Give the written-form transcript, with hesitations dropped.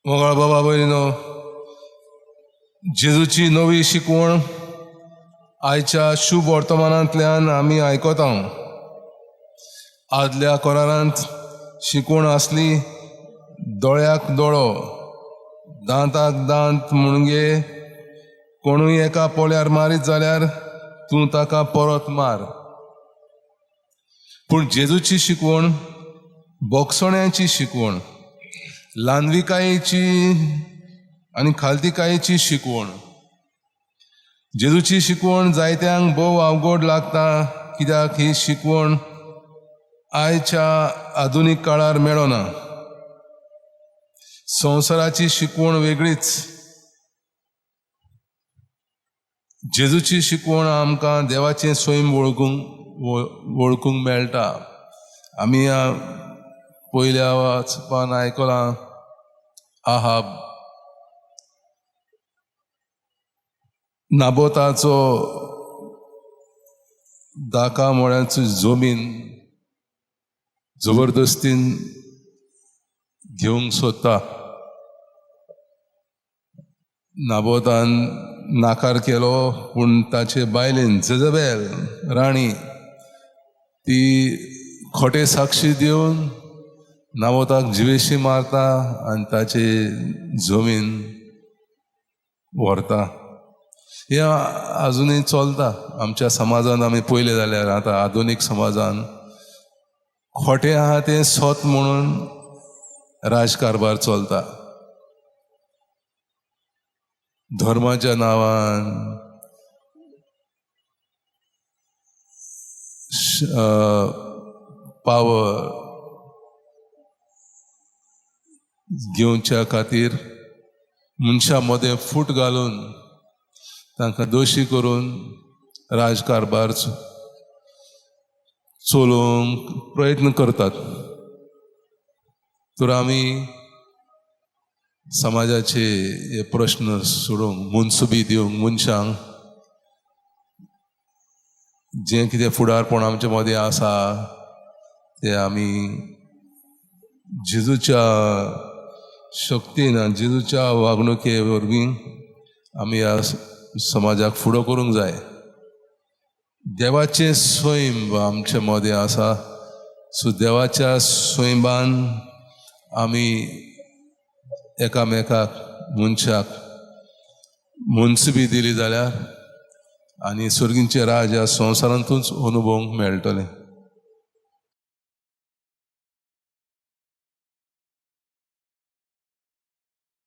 मोगाळ बाबा भयणीनो, जेजूची नवी शिकवण आयच्या शुभ वर्तमानांतल्यान आमी आयकता. आदल्या करारांत शिकवण आसली दोळ्याक दोळो, दांताक दांत. म्हणगे कोणूय एका पोल्यार मारीत जाल्यार तूं ताका परत मार. पूण जेजूची शिकवण बोगसण्याची शिकवण, ल्हानविकायेची आनी खालतीकायेची शिकवण. जेजूची शिकवण जायत्यांक भोव अवघड लागता, कित्याक ही शिकवण आयच्या आधुनीक काळार मेळना. संवसाराची शिकवण वेगळीच. जेजूची शिकवण आमकां देवाचें सैम वळखूंक मेळटा. आमी पयल्या वाचपान आयकलां, आहाब नाबोताचो दाका मोळ्याचो जमीन जबरदस्तीन घेवंक सोदता. नाबोतान नाकार केलो, पूण ताचे बायलेन जेजबेल राणी ती खोटे साक्षी दिवन नाबोताक जिवेशी मारता आनी ताची जमीन व्हरता. हें आजुनूय चलता आमच्या समाजान. आमी पळयलें जाल्यार आतां आधुनीक समाजान खोटें आहा तें सत म्हणून राजकारभार चलता. धर्माच्या नांवान, पावर घेवच्या खातीर मनशां मदें फूट घालून तांकां दोशी करून राजकारभार चलोवंक प्रयत्न करतात. तर आमी समाजाचे हे प्रश्न सोडोवंक, मनसुबी दिवंक मनशांक जें कितें फुडारपण आमचे मदें आसा तें आमी जेजूच्या शक्तीन आनी जेजूच्या वागणुके वरवीं आमी ह्या समाजाक फुडो करूंक जाय. देवाचें सैम आमचे मदें आसा, सो देवाच्या सैमान आमी एकामेकाक मनशाक मनसुबी दिली जाल्यार आनी सर्गींचें राज ह्या संवसारांतूच अनुभवूंक मेळटलें.